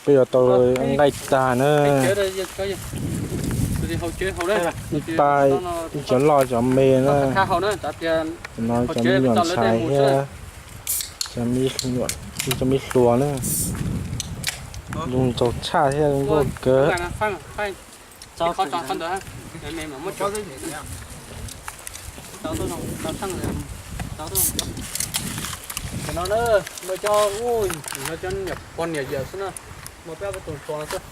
Peb yuav tau nqaij tag na. Ib pa, ib cov loj cov me na. No cov me nyuam ntxhais thiab, ib cov me hluas na. Zoo ntxaug tshaj thiab zoo nkauj kawg. Cov no, no cov, no cov niam pog niam yawm xwb na, muaj peb ob peb tug hluas xwb.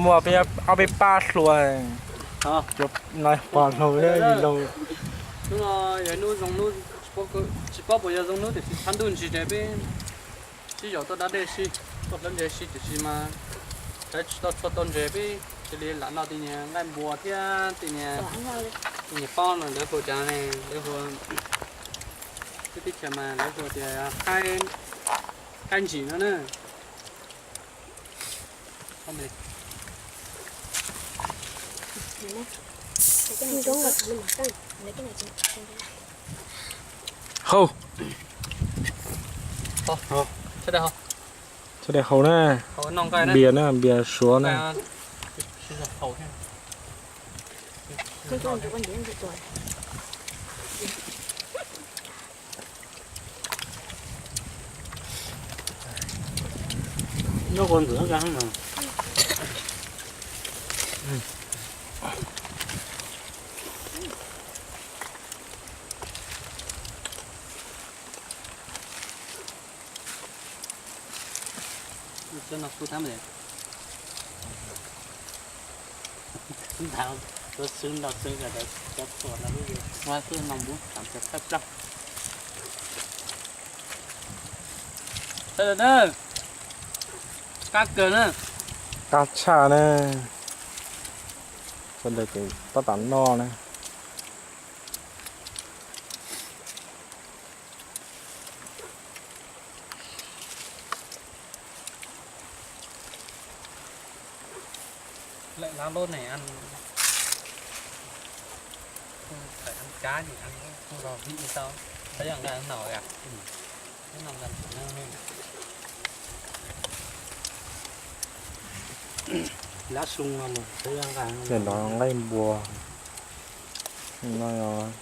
Muaj peb ob peb pab hluas, no pog hluas li lauj. Hnub no yog hnub zoo hnub, tsis paub puas yog zoo hnub tiam sis tshav ntuj ntsis ces peb sib yaum tuaj da dej si, tuaj hlawv ntses si tiam sis mas sawv tsis tau txhua tau ntses peb cia li lam noj tej niag nqaij npua thiab tej niag, tej niag pob no lawv hu cas ne, lawv hu, peb teb chaws mas lawv hu tias qaib ntsim no na. Hau, txhob daim hau na, npias na, npias suav na. Nyob ua ntxim qab no. Xwb no xub thab mas, xub thab, xub nrog xwb, cov txhuam no lub, xwb no npub thav cov thawj plaub. Sawv daws na, qab kawg na. Qab tshaj na. Sawv daws ces tab tom noj na. Lawm lab lub ne, ăn, phải ăn cá thì ăn không vào vị sao. Thấy ăn nọ kìa. Nó nằm gần sổ ngang luôn. Lá sung mà thấy ăn vàng. Ces no nqaij npua, no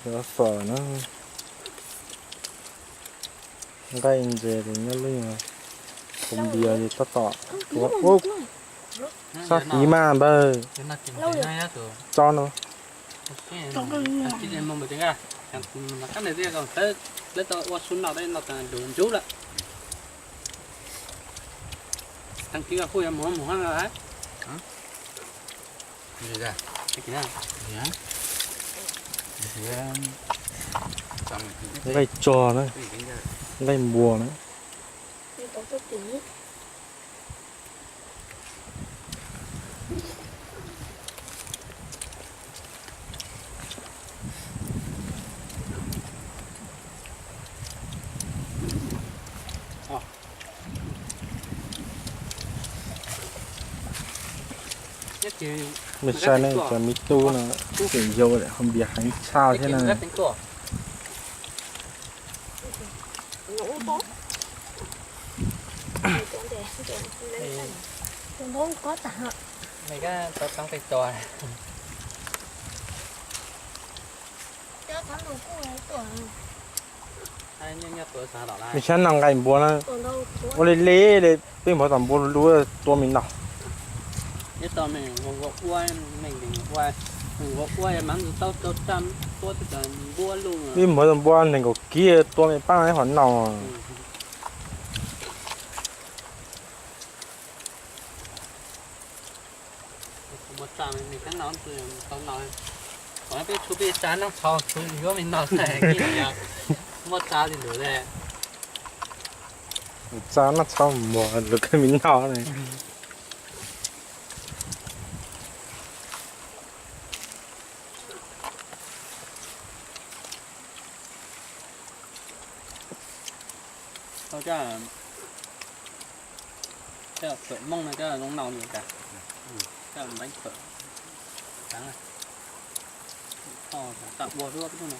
yog fawm na. Nqaij ntses ces nyob lub, tus npias ces tab tom ua ub, sab tid mas npawg. Tso no. Nqaij tsog na, nqaij npua na. Mej saib ne, cov me tub no tseem yau, ho npias heev tshaj thiab na. Mej saib no nqaij npua na, ua li li li, peb npua tom npua lub tua me no. Peb npua tom npua nees nkaum kib tua me paab ib hom no. Muaj tsa me tsa noj tau no, peb tshuav peb tsa noj tshauv tshuav yuav me no, muaj tsa li lawm. Tsa noj tshauv muag lawv kawg me no ne. Coj phawm Moob no coj zoo noj li cas? Coj npeev phawm, tag ua duab no.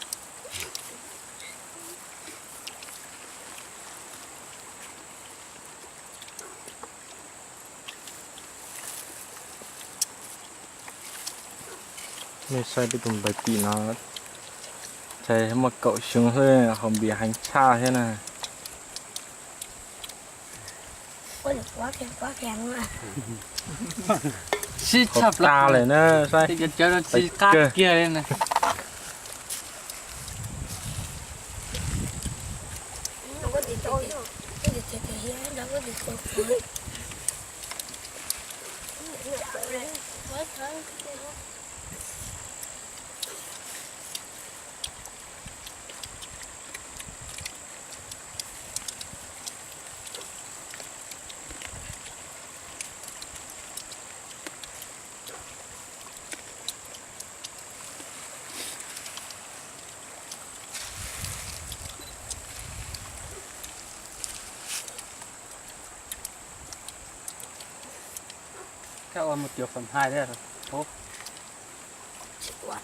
Nej saib peb tus npawg tim no, txhais muaj kaum xyoo xwb, haus npias heev tshaj thiab na. Sib tshaj plaws lawm na, saib. Cov cawv no tsis qab kiag li na. Koj ua mus cuag fam hais thiab. Tsis ua.